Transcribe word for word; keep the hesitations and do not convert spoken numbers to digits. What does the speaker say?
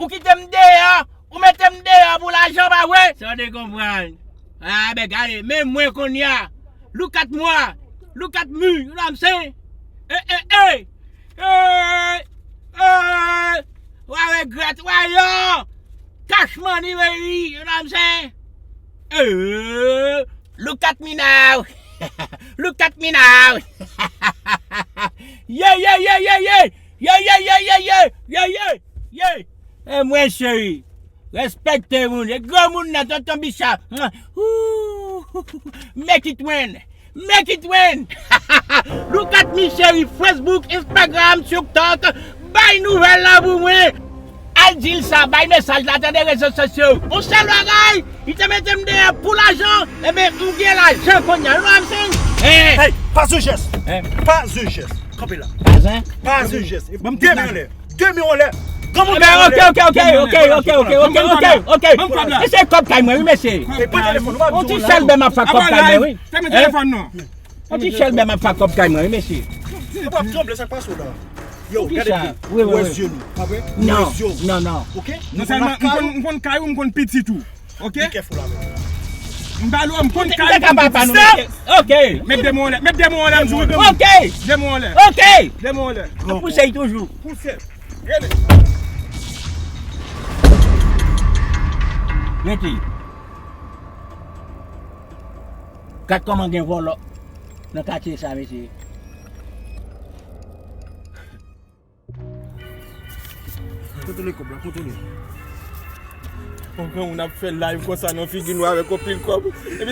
Ou kite m deyò, ou mete m deyò pou lajan, pa vre? Sa w te konprann. Ah, ben, gade, men mwen kounye a. Look at moi. Look at me. You know what I'm saying? Eh, eh, eh. Eh, eh. Wa regrèt, wa yo. Cash money, baby. You know what I'm saying? Eh, look at me now. Look at me now. Yeah, yeah, yeah, yeah, yeah. Yeah, yeah, yeah, yeah, yeah. Yeah, yeah, yeah. E mwen, cheri. Respekte moun. E granmoun nan, tonton Bicha. Ooh, make it rain. Make it rain. Look at me, cheri. Facebook, Instagram, TikTok. Bay nouvèl la pou mwen. Al di l sa, bay mesaj la, tande rezo sosyo. Yon sèl bagay, li te mete m deyò pou lajan, enben, m gen lajan kounye a. You know what I'm saying? Eh. Hey, pas un geste. Eh. Pas un geste. Kanpe la. Pas un? Pas un geste. Ban m tout lajan. De men anlè. De men anlè. Granmoun, de men anlè. Enben, ok, ok, ok, ok, ok, ok, ok, ok, ok, ok. Ban m kòb la. Mesye, kòb kay mwen, wi, mesye. E pran telefòn, ou pa. Yon ti sèlbè m ap fè kòb kay mwen, wi. Fèmen telefòn nan. Yon ti sèlbè m ap fè kòb kay mwen, wi, mesye. Ou pa tranble, sa k pase w la? Yo, gade byen. Wi, wi, wi. Ou wè zye nou, pa vre? Non, non, non. Ok? Non sèlman, m konn, m konn kay ou, m konn pitit ou. Ok? Be careful avè m. M pale w, m konn kay ou, m konn pitit ou. Ok. Met de men anlè, met de men anlè, m di w. Ok. De men anlè. Ok. De men anlè. Ap pouse l toujou. Pouse l. Rele. Rete. Gad kòman gen vòlò nan katye sa, mesye. Kontwole kòb la, kontwole. Yon granmoun ap fè live konsa nan figi nou avèk yon pil kòb. Epi